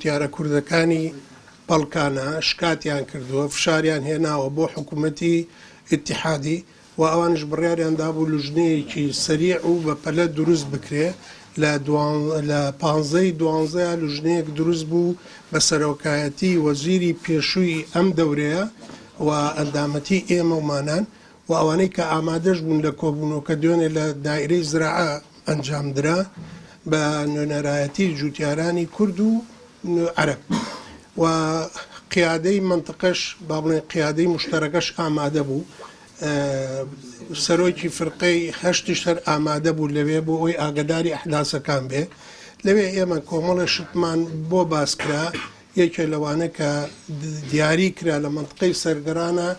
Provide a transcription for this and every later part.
جوتیارە کوردەکانی پەڵکانە شکاتیان کردووە، فشاریان هێناوە بۆ حکوومەتی ئیتیحادی و ئەوانیش بڕیاریان دابوو لوجنەیەکی سەریع و بە پەلە دروست بکرێ. لە لە پانزەی دوانزەیا لوجنەیەک دروست بوو بە سەرۆکایەتی وەزیری پێشووی ئەم دەورەیە و ئەندامەتی ئێمە و مانان و ئەوانەی کە ئامادەش بوون لە کۆبوونەوەکە دوێنێ لە دایرەی زراعە ئەنجام درا بە نوێنەرایەتی جووتیارانی کورد و عەرەب و قیادەی مەنتقەش با بڵێن قیادەی مشتەرەکەش ئامادە بوو. سەرۆکی فرقەی هەشتیش هەر ئامادە بوو لەوێ بۆ ئەوەی ئاگداری ئەحداسەکان بێ. لەوێ ئێمە کۆمەڵێ شتمان بۆ باس کرا، یەکێ لەوانە کە دیاری کرا لە مەنتقەی سەرگەرانە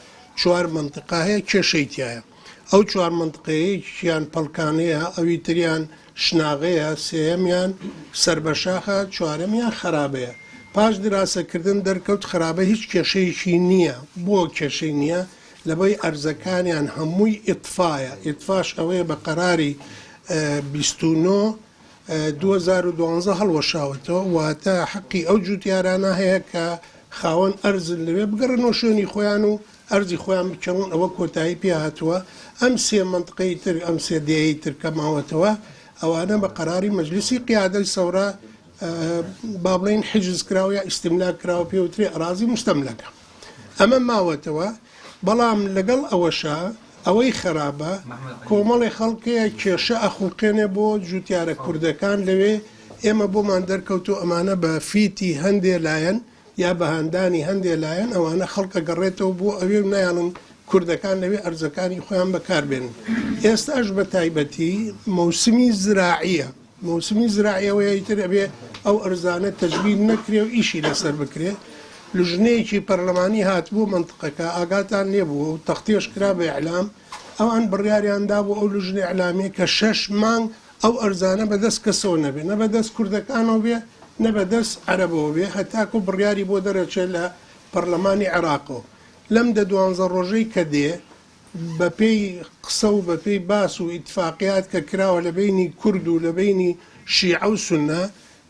چوار مەنتقە هەیە کێشەی تایە. ئەو چوار مەنتقەیە یەکیان پەڵکانەیە، ئەوی تریان شناغەیە، سێیەمیان سەربەشاخە، چوارەمیان خەرابەیە. پاش دراسەکردن دەرکەوت خەرابە هیچ کێشەیەکی نییە. بۆ کێشەی نییە؟ لەبەی ئەرزەکانیان هەمووی ئیتفایە، ئیتفاش ئەوەیە بە قەراری 29 2012 هەڵوەشاوەتەوە، واتە حەقی ئەو جوتیارانە هەیە کە خاوەن ئەرزن لەوێ بگەڕنەوە شوێنی خۆیان و ئەرزی خۆیان بکێڵن، ئەوە کۆتایی پێ هاتووە. ئەم سێ مەنتقەی تر، ئەم سێ دێیەی تر کە ماوەتەوە، ئەوانە بە قەراری مەجلیسی قیادەی سەورە با بڵێین حجز کراوە یا ئیستملاک کراوە، پێ وترێ ئەرازی مستەملەکە. ئەمە ماوەتەوە، بەڵام لەگەڵ ئەوەشا ئەوەی خەرابە کۆمەڵی خەڵکەیە کێشە ئەخوڵقێنێ بۆ جوتیارە کوردەکان لەوێ. ئێمە بۆمان دەرکەوتو ئەمانە بە فیتی هەندێ لایەن یا بە هاندانی هەندێ لایەن ئەوانە خەڵک ئەگەڕێتەوە بۆ ئەوێ و نایەڵن کوردەکان لەوێ ئەرزەکانی خۆیان بەکاربێنن. ئێستاش بە تایبەتی مەوسمی زراعیە، مەوسمی زراعی ئەوەیە ئیتر ئەبێ ئەو ئەرزانە تەجبیر نەکرێ و ئیشی لەسەر بکرێ. لوژنەیەکی پەرلەمانی هاتبوو مەنتقەکە، ئاگاتان لێ بوو و تەختیەش کرا بە ئیعلام. ئەوان بڕیاریان دابوو ئەو لوژنە ئیعلامیە کە 6 مانگ ئەو ئەرزانە بەدەست کەسەوە نەبێ، نە بەدەست کوردەکانەوە بێ نە بەدەست عەرەبەوە بێ، هەتاکو بڕیاری بۆ دەرەچێت لە پەرلەمانی عێراقەوە. لەم دە دوانزە ڕۆژەی کە دێ بەپێی قسە و بەپێی باس و ئیتفاقیات کە کراوە لە بەینی کورد و لە بەینی شیعە و سوننە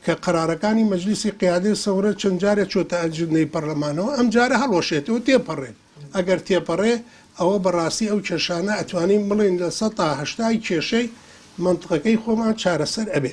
کە قەرارەکانی مەجلیسی قیادەی سەورە چەند جارێ چۆتە ئەجندەی پەرلەمانەوە، ئەم جارە هەڵوەشێتەوە تێپەڕێت. ئەگەر تێپەڕێ ئەوە بەڕاستی ئەو کێشانە ئەتوانین بڵێین 80% کێشەی مەنتقەکەی خۆمان چارەسەر ئەبێ.